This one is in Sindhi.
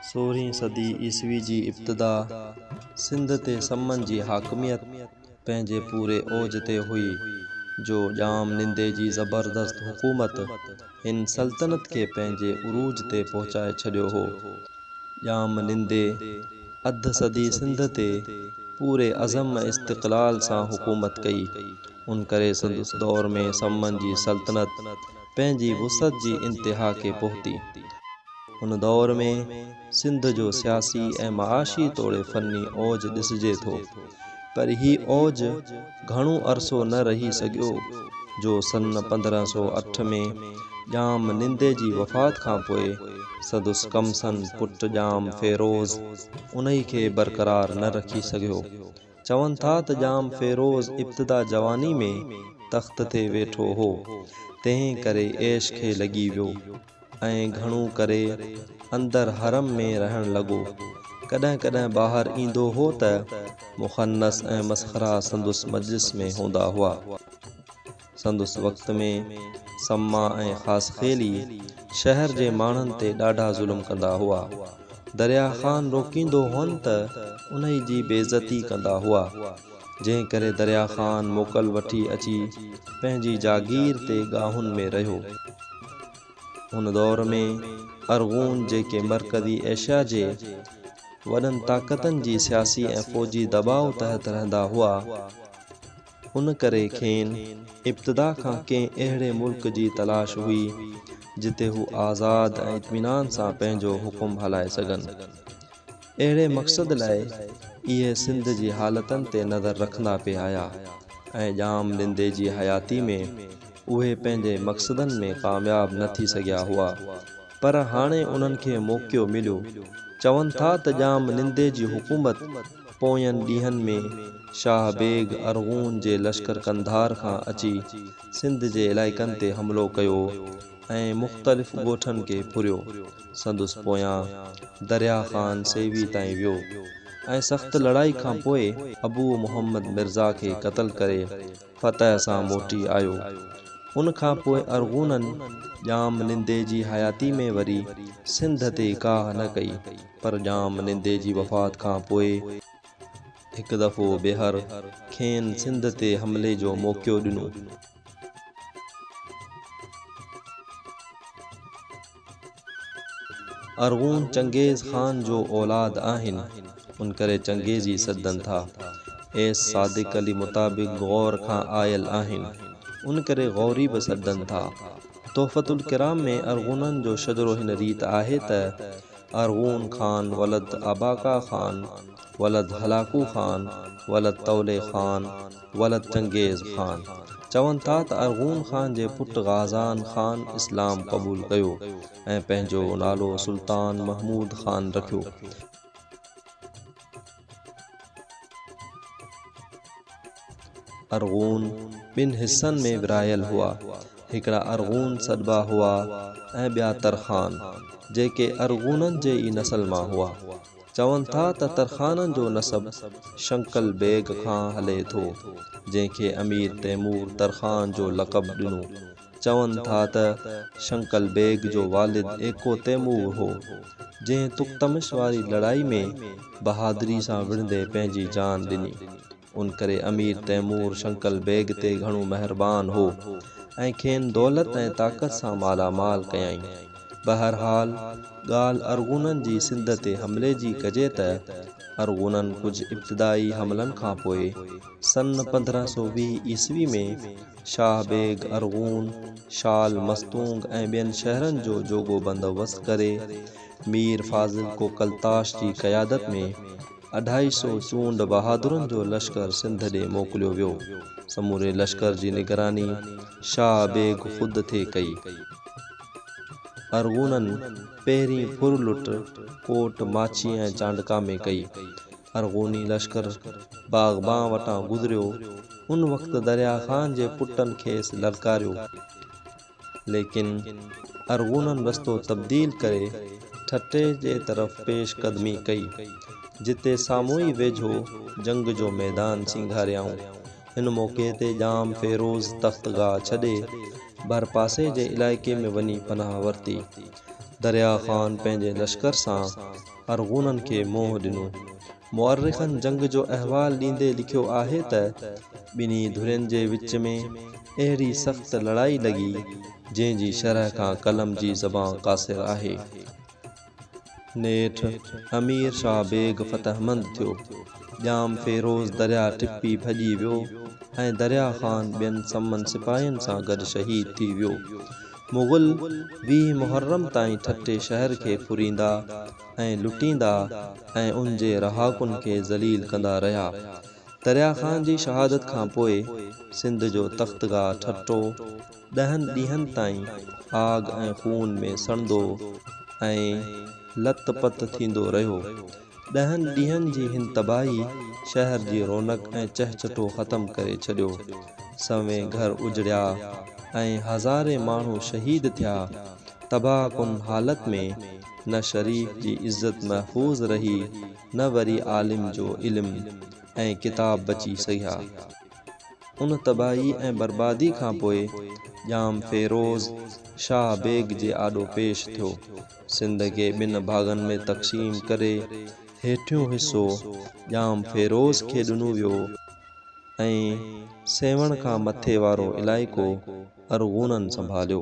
سورهين صدي عيسوي جي ابتدا سنڌ تي سمن جي حاڪميت پنهنجي پوري اوج تي هئي، جو ڄام نندي جي زبردست حڪومت هن سلطنت کي پنهنجي عروج تي پهچائي ڇڏيو هو. ڄام نندي اڌ صدي سنڌ تي پوري عزم ۽ استقلال سان حڪومت ڪئي، ان ڪري سندس دور ۾ سمن جي سلطنت پنهنجي وسعت جي انتها کي پهتي. هن دور ۾ سنڌ جو سياسي ۽ معاشي توڙي فني اوج ڏسجي ٿو، پر هي اوج گهڻو عرصو نه رهي سگهيو، جو سن 1508 ۾ ڄام نندي جي وفات کان پوء سندس ڪمسن پٽ ڄام فيروز انهي کي برقرار نه رکي سگهيو. چون ٿا ته ڄام فيروز ابتدا جواني ۾ تخت تي ويٺو هو، تنهن ڪري عيش کي لڳي ويو. ۽ گهڻو ڪري اندر حرم ۾ رهڻ لڳو. ڪڏهن ڪڏهن ٻاهر ايندو هو ته مخنث ۽ مسخرا سندس مجلس ۾ هوندا هئا. سندس وقت ۾ سما ۽ خاصخيلي شهر جي ماڻهن تي ڏاڍا ظلم ڪندا هئا. دريا خان روڪيندو هئن ته انهي جي بيعزتي ڪندا هئا، جنهن ڪري دريا خان موڪل وٺي اچي پنهنجي جاگير تي ڳاهن ۾ رهيو. هن دور ۾ ارغون جيڪي مرڪزي ايشيا جي وڏن طاقتن جي سياسي ۽ فوجي دٻاء تحت رهندا هئا، ان ڪري کين ابتدا کان ڪنهن اهڙي ملڪ جي تلاش هئي، جتي هو آزاد ۽ اطمينان سان پنهنجو حڪم هلائي سگهن. اهڙي مقصد لاء اهي سنڌ جي حالتن تي نظر رکندا پئي آيا ۽ ڄام نندي جي حياتي ۾ اهي پنهنجي مقصدن ۾ ڪامياب نه ٿي سگهيا هئا، پر هاڻي انهن کي موقعو مليو. چون ٿا ته ڄام نندي جي حڪومت پوين ڏينهن ۾ شاهه بيگ ارغون جي لشڪر قنڌار کان اچي سنڌ جي علائقن تي حملو ڪيو ۽ مختلف ڳوٺن کي ڦريو. سندس پويان دريا خان سيوي تائين ويو ۽ سخت لڙائي کان پوء ابو محمد مرزا کي قتل ڪري فتح سان موٽي آيو. ان کان پوء ارغونن ڄام نندي جي حياتي ۾ وري سنڌ تي ڪاهه نه ڪئي، پر ڄام نندي جي وفات کان پوء هڪ دفعو ٻيهر کين سنڌ تي حملي جو موقعو ڏنو. ارغون چنگيز خان جو اولاد آهن، ان ڪري چنگيزي سڏجن ٿا. ايس صادق علي مطابق غور کان آيل آهن، ان ڪري غوري به سڏجن ٿا. تحفة الڪرام ۾ ارغونن جو شجرو هن ريت آهي ته، ارغون خان ولد اباقا خان ولد هلاڪو خان ولد تولي خان ولد چنگيز خان. چون ٿا ته ارغون خان جي پٽ غازان خان اسلام قبول ڪيو ۽ پنهنجو نالو سلطان محمود خان رکيو. ارغون ٻن حصن ۾ ورهايل هئا، هڪڙا ارغون سڏبا هئا ۽ ٻيا ترخان، جيڪي ارغونن جي ئي نسل مان هئا. چون ٿا ته ترخانن جو نسب شنڪل بيگ کان هلي ٿو، جنهن کي امير تيمور ترخان جو لقب ڏنو. چون ٿا ته شنڪل بيگ جو والد ايڪو تيمور هو، جنهن تختمش واري لڙائي ۾ بهادري سان وڙهندي پنهنجي جان ڏني. ان ڪري امير تيمور شنڪل بيگ تي گهڻو مهربان هو ۽ کين دولت ۽ طاقت سان مالا مال ڪيائين. بهرحال ڳالهه ارغونن جي سنڌ تي حملي جي ڪجي ته ارغونن ڪجهه ابتدائي حملن کان پوء سن 1520 عيسوي ۾ شاهه بيگ ارغون شال مستونگ ۽ ٻين شهرن جو جوڳو بندوبست ڪري مير فاضل ڪوڪلتاش جي قيادت ۾ اڍائي سو چونڊ بهادرن جو لشڪر سنڌ ڏي موڪليو ويو. سموري لشڪر جي نگراني شاهه بيگ خود ٿي ڪئي. ارغونن پهرين ڦر لٽ ڪوٽ ماڇي ۽ چانڊڪا ۾ ڪئي. ارغوني لشڪر باغبان وٽان گذريو. ان وقت دريا خان جي پٽن کيس للڪاريو. ليڪن ارغونن رستو تبديل ڪري ٺٽي جي طرف پيش قدمي ڪئي، جتي ساموئي ويجهو جنگ جو ميدان سينگاريائون. هن موقعي تي ڄام فيروز تختگاهه ڇڏي ڀرپاسي جي علائقي ۾ وڃي پناهه ورتي. دريا خان پنهنجي لشڪر سان ارغونن کي منهن ڏنو. مؤرخن جنگ جو احوال ڏيندي لکيو آهي ته ٻنهي ڌرين جي وچ ۾ اهڙي سخت لڙائي لڳي، جنهن جي شرح کان قلم جي زبان قاصر آهي. نيٺ امير شاهه بيگ فتحمند ٿيو. ڄام فيروز درياء ٽپي ڀڄي ويو ۽ دريا خان ٻين سمن سپاهين سان گڏ شهيد ٿي ويو. مغل 20 محرم تائين ٺٽي شهر کي ڦريندا ۽ لٽيندا ۽ ان جي رهاڪن کي ذليل ڪندا رهيا. دريا خان جي شهادت کان پوء سنڌ جو تختگاهه ٺٽو 10 ڏينهن تائين آگ ۽ خون ۾ سڙندو ۽ لت پت ٿيندو رهيو. 10 ڏينهن جي هن تباهي شهر جي رونق ۽ چهچٽو ختم ڪري ڇڏيو. سوين گهر اجڙيا ۽ هزارين ماڻهو شهيد ٿيا. تباهه ڪن حالت ۾ نه شريف جي عزت محفوظ رهي نه وري عالم جو علم ۽ ڪتاب بچي سگهيا. ان تباهي ۽ بربادي کان پوء ڄام فيروز شاهه بيگ جي آڏو پيش ٿيو. سنڌ کي ٻن ڀاڱن ۾ تقسيم ڪري هيٺيون حصو ڄام فيروز کي ڏنو ويو ۽ سيوهڻ کان مٿي وارو علائقو ارغونن سنڀاليو.